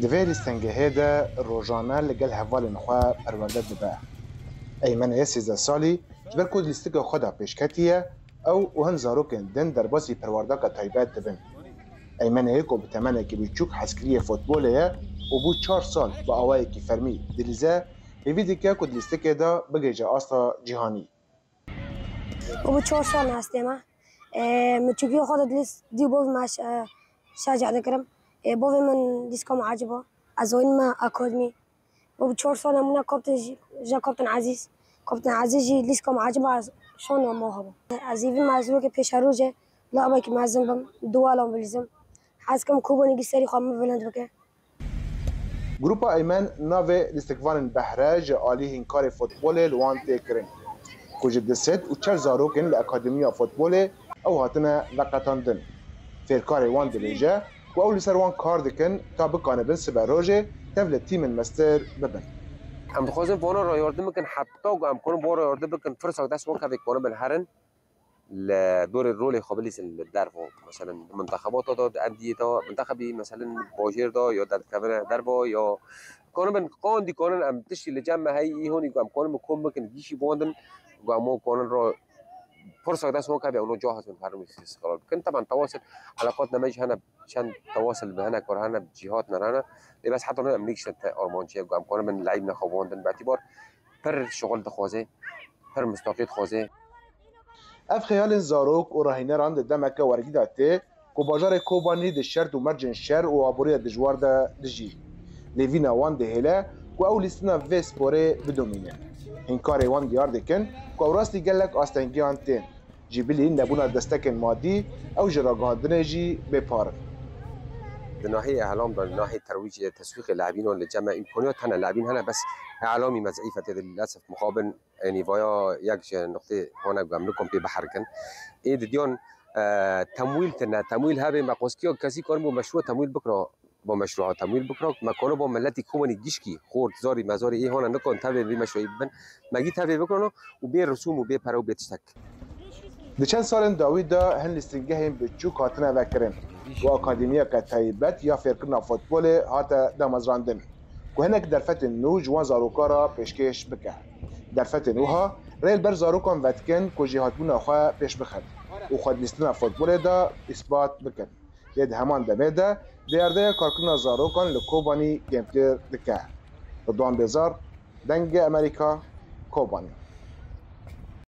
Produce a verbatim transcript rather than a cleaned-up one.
Di vê lîstengehê de rojane li gel hevalên xwe perwerde dibe. Eymenê sêzdeh salî ji ber ku di lîstika xwe de pêşketî ye, ew û hin zarokên din derbasî perwerdeka taybet dibin. Eymenê ku bi temenekî biçûk hezkiriyê futbolê ye û bû çar sal bi awayekî fermî dilîze, hêvî dike ku di lîstikê de bigihîje asta cîhanî. û bi çar sal hestê me. Min çûkî xwe de dilîst dî bov me şerceh dikirim. Bovê min lîska me eciba. Ez oyîn me akademî. Bo bi çar sal em bûne kaptin jî, ja kaptin Ezîz. Kaptin Ezîz jî lîska me eciba ez şan me heba. Ez hêvî me ez rokê pêşerojê laqbekî mezin bim, duwalan bilîzim. Hez kim Kobanî gî serî xwe min bilind bike. Grupa Eymen navê lîstikvanên behre ji alî hînkarê futbolê li wan tê kirin, ku ji du sed û çar zarokên li akademiya futbolê ew hatine veqetandin. Fêrkarê wan dibêje ku ew li ser wan kar dikin ta bikanibin siberojê tev li tîmên mestir bibin. Em dixwazin vana re yardim bikin, heta ku em kanin vana re yardim bikin, firsak dest wan kevê kanin bin herin. Li dorê rolê xwe bilîzin li derve, meselen di mintexebata de, di endiyê de, mintexebî, meselen bajêr de ya derdikevine derve ya kanibin qandî kanin em tiştî li cem me heyî, î honî ku em kanibin kom bikin, gîşî bandin, ku em wan kanin re pirsak dest wan kevê, ew no cahaz bin herin wî istiqlal bikin. Teban tewasil, eleqatine me jî hene, çend tewasil bi hene kar hene, cîhat me hene. Lê bes heta no em nêgiştin te armancê, ku em kanibin leîb nexwe bandin, bi îtîbar pir şixul dixwaze, pir mistaqî dixwaze. Ev xeyalên zarok û rahîneran di demeke wergî de tê ku bajarê Kobanî di şert û mercên şer û aboriya dijwar de dijî. Lê vîna wan dihêle ku ew lîstina vê sporê bidomîne. Hînkarê wan diyar dikin ku ew rastî gelek astengiyan tên. Ji bilî nebûna destekên madî, ew ji ragihandinê jî bê par in. Di nahiyê Ehlam de, nahiyê terwîcê, teswîqê le'bînan li cem me îmkaniyat hene, le'bîn hene, bes Ehlamî me zeîf e, tê de lilesef mixabin. Yanî vaya yek ji nuqtê hone ku em nikom pê beherikin. Ê didiyan temwîl tine, temwîl hebe me qoskiya kesî karin bo meşrû temwîl bikira, bo meşrûa temwîl bikira, me kano bo miletî Kobanî gişkî xort, zarî mezarî ê hone nikan tevlê vî meşrûyî bibin. Me gî tevlê bikirano û bê risûm û bê pere û bê tiştek. Di çend salên dawî de hin lîstingehên biçûk hatine vekirin û akademiyeke taybet ya fêrkirina futbolê hate damezrandin ku hinek derfetên nû ji wan zarokan re pêşkêş bike. Derfetên wiha rê li ber zarokan vedikin ku jêhatbûna xwe pêş bixin û xwedilîstina futbolê de îspat bikin. Lê di heman demê de diyardeya karkirina zarokan li Kobanî kêmtir dike. Ridwan Bêzar, Dengê Amerîka, Kobanî.